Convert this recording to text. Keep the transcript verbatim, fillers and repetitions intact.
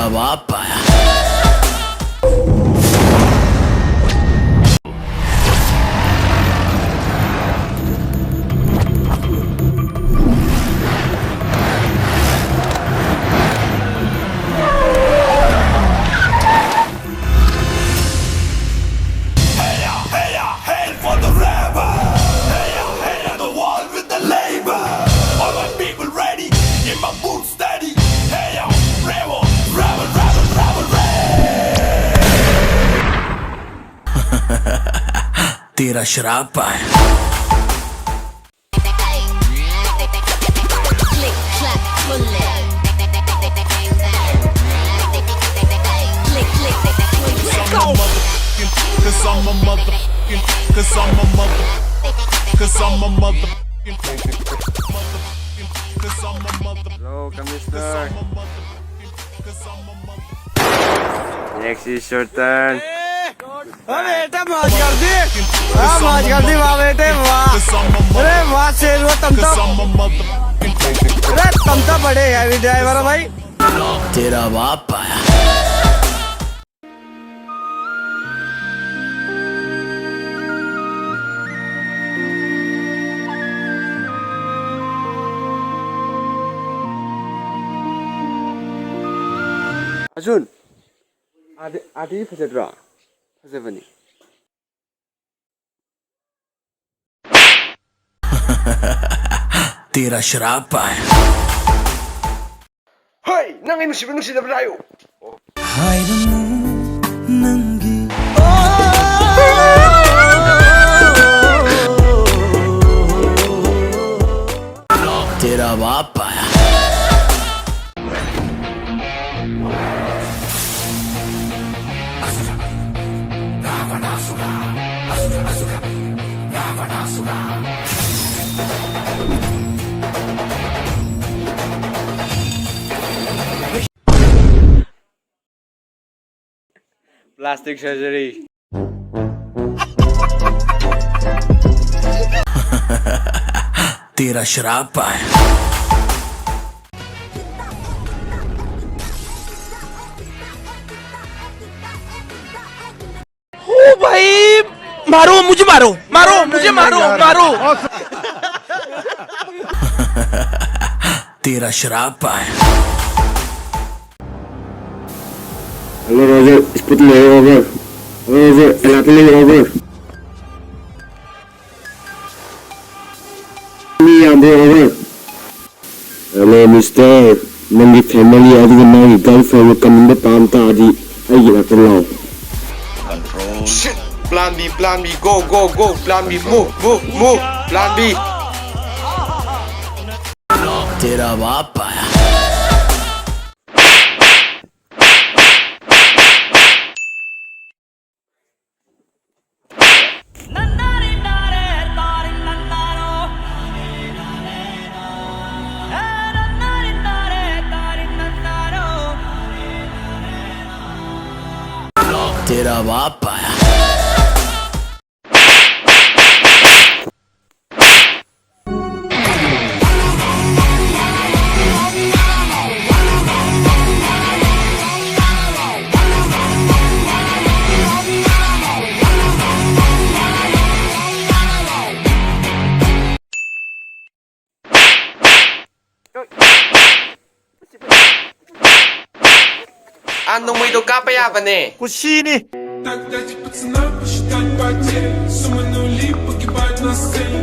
अब आप आया। Hey, uh, hey, uh, hail for the rebel. Hey, uh, hey, uh, the wall with the label. All my people ready, in my boots steady. Hey, uh, rebel, rebel, rebel, rebel, rebel. तेरा श्राप आया। Click, clack, pull it. Click, click, pull it. Go. Cause I'm a motherfucking, cause I'm a mother, cause I'm a motherfucking, cause I'm a mother, Hello, Kamister. Next is your turn. हाँ बेटा, मौज कर दी। हाँ, मौज कर दी, वाह बेटे, वाह। अरे वाह, शेर, वो तुम तो, अरे तुम तो बड़े heavy driver हो भाई। तेरा बाप आया। ꯑꯁꯨꯟ, ꯑꯥꯗꯤ, ꯑꯥꯗꯤ ꯐꯖꯗ꯭ꯔꯣ? ꯐꯖꯕꯅꯤ꯫ तेरा श्राप आया। ꯍꯣꯏ, ꯅꯪ ꯑꯩ ꯅꯨꯡꯁꯤꯕ ꯅꯨꯡꯁꯤꯗꯕ꯭ꯔꯥ ꯍꯥꯏꯌꯨ꯫ ꯍꯥꯏꯔꯝꯃꯨ ꯅꯪꯒꯤ तेरा बाप आया। Plastic surgery. तेरा श्राप आया। मुझे मारो, मारो, मुझे मारो, मारो। तेरा श्राप है। Hello Roger, scooty ꯂꯩꯔꯦ over. Hello Roger, ꯑꯦꯂꯥꯇ ꯂꯩꯔꯦ over. ꯃꯤ ꯌꯥꯝꯕ꯭ꯔꯣ over? Hello mister, ꯅꯪꯒꯤ family ꯑꯗꯨꯒ ꯅꯪꯒꯤ girlfriend ꯀꯟꯕ ꯄꯥꯝ ꯇꯥꯔꯗꯤ ꯑꯩꯒꯤ ꯅꯥꯛꯇ ꯂꯥꯛꯑꯣ꯫ Plan B, plan B, go, go, go, plan B, move, move, move, plan B. तेरा बाप आया। तेरा बाप आया। ꯑꯥ, ꯅꯣꯡꯃꯩꯗꯣ ꯀꯥꯞꯄ ꯌꯥꯕꯅꯦ꯫ ꯀꯨꯁꯤꯅꯤ꯫ Тогда пацана посчитать потери. Суммы нули погибают на сцене.